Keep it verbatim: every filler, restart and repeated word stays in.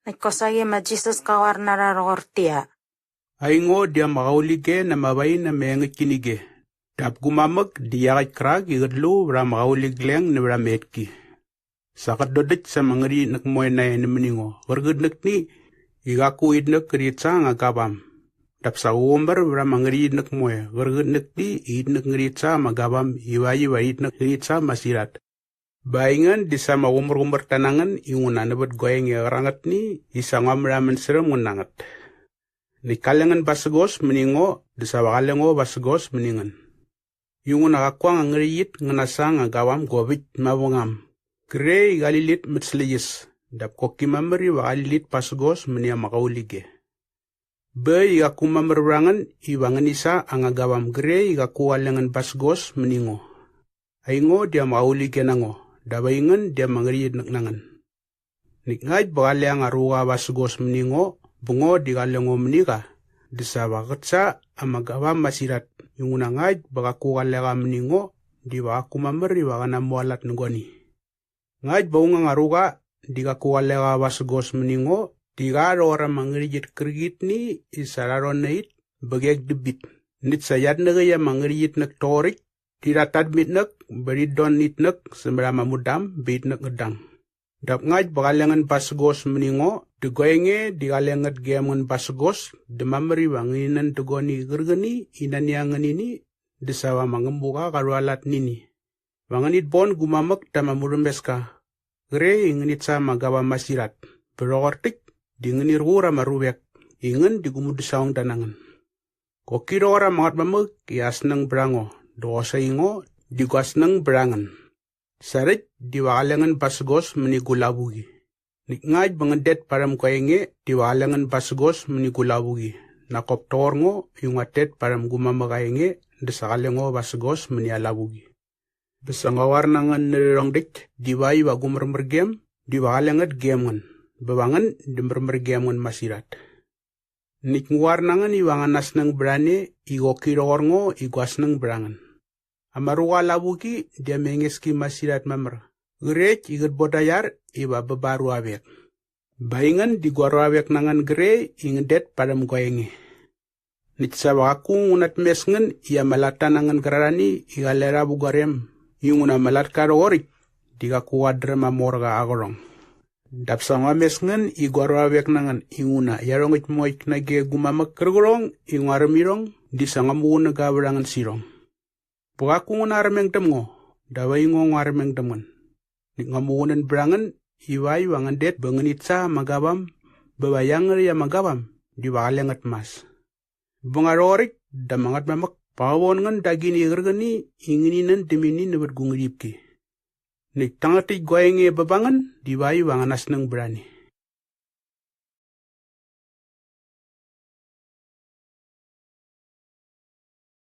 Näkt kosaqi ma Jisas ka qoar na rha rhoqortäqyia, "Aingo di ama qaulige na ama wain ama engäktkinige, dap gu mamäk di iaqäkt kärak i qät lu vät ama qauligleng nävät ama etki. Sa qät dodäkt sa ama ngärhäqyitnäk moe nae nämäni ngo qärqitnäkni i qaku itnäk ngärhit sa anga gavam. Dap sa qumär vät ama ngärhäqyitnäk moe qärqitnäkni i itnäk ngärhit sa ama gavam ivakt iva itnäk ngärhit sa masirhat. Bä aingän di sa ama qumärqumärta na ngän inguna nävät gua enge qärangätni i sa ngua märhamän särhäm ngän na ngät. Näkt kale ngän basägos mäni ngo dä sa va qale ngo vasägos mäni ngän. Inguna qaku anga ngärhäqyit ngä na sa anga gavam gop äkt mavängam gre i qali lit mät släqyäs, dap koki mamär iva qali lit pasägos mäni ama qaulige. Bä äkt i qaku mamär vät a ngän iva ngäni sa anga gavam gre i qaku qale ngän basägos mäni ngo. Aingo di ama qaulige na ngo dap aingän di ama ngärhäqyitnäk na ngän. Näkt ngakt bä qale anga ruqa vasägos mäni ngo bä ngo di qale ngo mäni qa, dä sa va qät sa ama gavam masirhat inguna ngakt bä qaku qale qa mäni ngo diva qaku mamär iva qä namualat nä guani. Ngakt bä aung anga ruqa di qaku qale qa vasägos mäni ngo di qa rhoqor ama ngärhäqyit kärqitni i sa rha rhon na it bä qek dä bit näkt sa iat näqäkt ama ngärhäqyitnäk toqoräkt di rhat tatmitnäk bä rhit don itnäk sämät ama mudam bä itnäk ngät dang. Dap ngakt bä qale ngän basägos mäni ngo dä gua enge di qale ngät gem ngän basägos dä mamär iva ngäni nän dä guani qärqäni i nani angän ini dä sa va ma Ngämuqa qa rhualat nä ini. Va ngänit bon gu mamäk ta ama murhämeska qre i ngänit sa ama gavam masirhat bä rhoqor täkt di ngäni rhuqur ama ruvek i ngän di gu mudäsaqongda na ngän. Qoki rhoqor ama Ngätmamäk i aa snäng bät a ngo dä qosaqi ngo di gua snäng bät a ngän. Sa rhäkt diva qale ngän basägos mäni gu lavuqi. Näkt ngakt bä ngän det parhäm gua enge diva qale ngän basägos mäni gu lavuqi, nak kop toqor ngo i nguat tet parhäm gu mamäk aa enge dä sa qale ngo vasägos mäni aa lavuqi. Bä sa ngua qoar na ngän närhä rhängdäkt divakt iva gu märmärgem diva qale ngät gem ngän bä va ngän dä märmär gem ngän masirhat. Näkt ngu qoar na ngän iva angäna snäng bät a ne i qoki rhoqor ngo i gua snäng bät a ngän. Ama ruqa aa lavuqi di ama enges ki masirhat mamär qrekt i qät boda aa iar iva bä ba aa ruavek. Bä aingän di gua ruavek na ngän gre i ngän det parhäm gua enge. Näkt sa va qaku ngu natmes ngän i ama latta na ngän gärarhani i qale rha vä gua rem inguna ama latka rhoqoräkt di qaku qat dräm aa morqa aa qärhong. Dap sa ngua mes ngän i gua ruavek na ngän inguna iarhongäkt moekt nage gu mamäk kärqärhong i ngua räm irhong di sa ngua muqunäga vät a ngän sä irhong. Bä qaku ngän armeng däm ngo dap aingo ngua armeng däm ngän. Näkt ngua muqunän bät a ngän ivakt iva ngän det bä ngänit sa ama gavam bä va iangärhäkt ama gavam diva qale ngät mas. Bä nga rhoqoräkt dä ama Ngätmamäk pa qä von ngän da agini qärqäni i ngäni nän däm ini nävät gu ngärhipki. Näkt tangät täkt gua enge bä ba ngän divakt iva angäna snäng bät a ne.